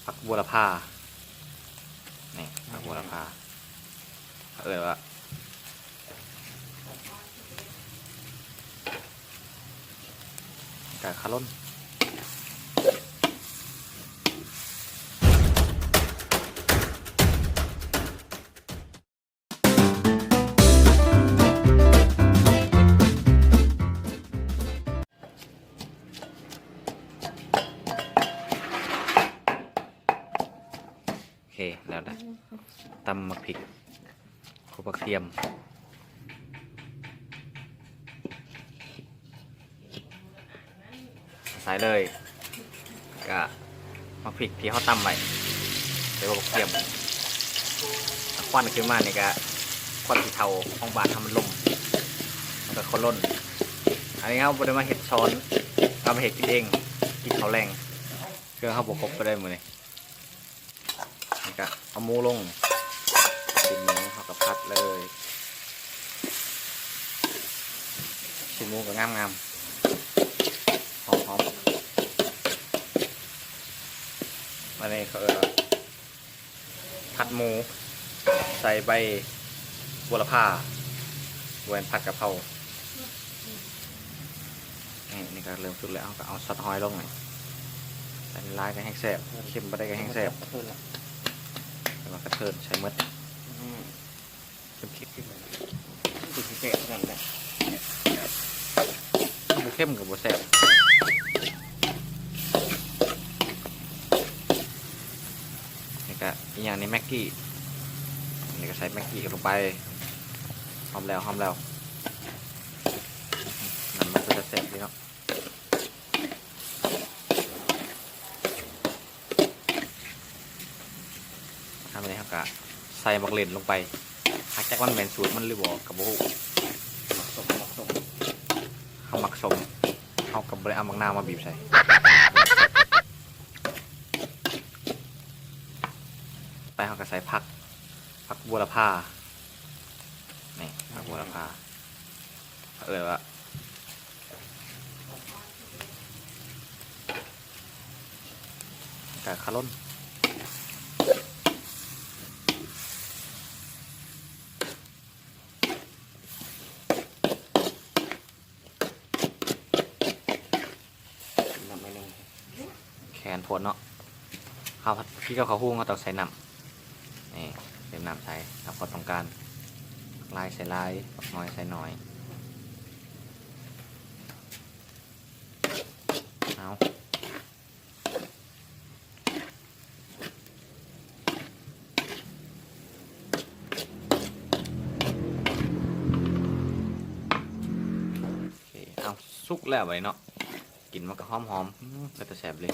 ຜັກບົວລະພາ ນີ້ ຜັກບົວລະພາ ເຂົາເອີ້ນວ່າ ກະຂະຫຼົ່ນ. ໂອເຄ ແລ້ວນະ ຕຳໝາກພິກ ຄົວບັກທຽມ ໃສ່ເລີຍ ກະໝາກພິກທີ່ເຮົາຕຳໄວ້ ໃສ່ຫົວບັກທຽມ ຄວັນຂຶ້ນມານີ້ກະຄວັນຂີ້ເຖົາຂອງບ້ານເຮົາມັນລົມ ມັນກະຄົນລົນ. ອັນນີ້ເຮົາບໍ່ໄດ້ມາເຮັດສອນ ເຮົາມາເຮັດກິນເອງ ກິນເຂົ້າແລງ ເຄື່ອງເຮົາບໍ່ຄົບປານໃດມື້ນີ້. ແລ້ວກະເອົາໝູລົງ ຊີ້ນໝູເຮົາກະຜັດເລີຍ ຊີ້ນໝູກະງາມໆ ຫອມໆ ອັນນີ້ເຂົາເອີ້ນວ່າຜັດໝູ ໃສ່ໃບບົວລະພາ ບໍ່ແມ່ນຜັດກະເພົາ. ນີ້ ນີ້ກະເລີ່ມສຸກແລ້ວ ເຮົາກະເອົາຊອດຫອຍລົງ ໃສ່ຫຼາຍກະແຮງແຊບ ເຄັມປານໃດກະແຮງແຊບ ແຕ່ວ່າກະເທີນໃສ່ໝົດ ອືມ ເຄັມໆ ຄືຊິແຊບຂະໜາດນັ້ນ ບໍ່ເຄັມກະບໍ່ແຊບ. ນີ້ກະອີ່ຫຍັງນີ້ ແມັກກີ້ ນີ້ກະໃສ່ແມັກກີ້ລົງໄປ ຫອມແລ້ວ ຫອມແລ້ວ ນ້ຳມັນເປັນຕາແຊບເດເນາະ. ທຳນີ້ເຮົາກະໃສ່ໝາກເລັ່ນລົງໄປ ຫາກຈັກມັນແມ່ນສູດມັນຫຼືບໍ່ກະບໍ່ຮູ້ ມັກສົ້ມ ມັກສົ້ມ ເຮົາມັກສົ້ມ ເຮົາກະບໍ່ໄດ້ເອົາໝາກນາວມາບີບໃສ່. ໄປເຮົາກະໃສ່ຜັກ ຜັກບົວລະພາ ນີ້ ຜັກບົວລະພາ ເອີ້ນວ່າ ກະຂະຫຼົ່ນ. ແຂນໂພດເນາະ ເຮົາພັດກິນກັບເຂົ້າຫຸງ ເຮົາຕ້ອງໃສ່ນ້ຳ ນີ້ ເຕີມນ້ຳໃສ່ຕາມຄວາມຕ້ອງການ ໝາກຫຼາຍໃສ່ຫຼາຍ ໝາກໜ້ອຍໃສ່ໜ້ອຍ ເອົາ. ເອົາ ສຸກແລ້ວບາດນີ້ເນາະ ກິນມັນກະຫອມໆ ອືມ ເປັນຕາແຊບເລີຍ.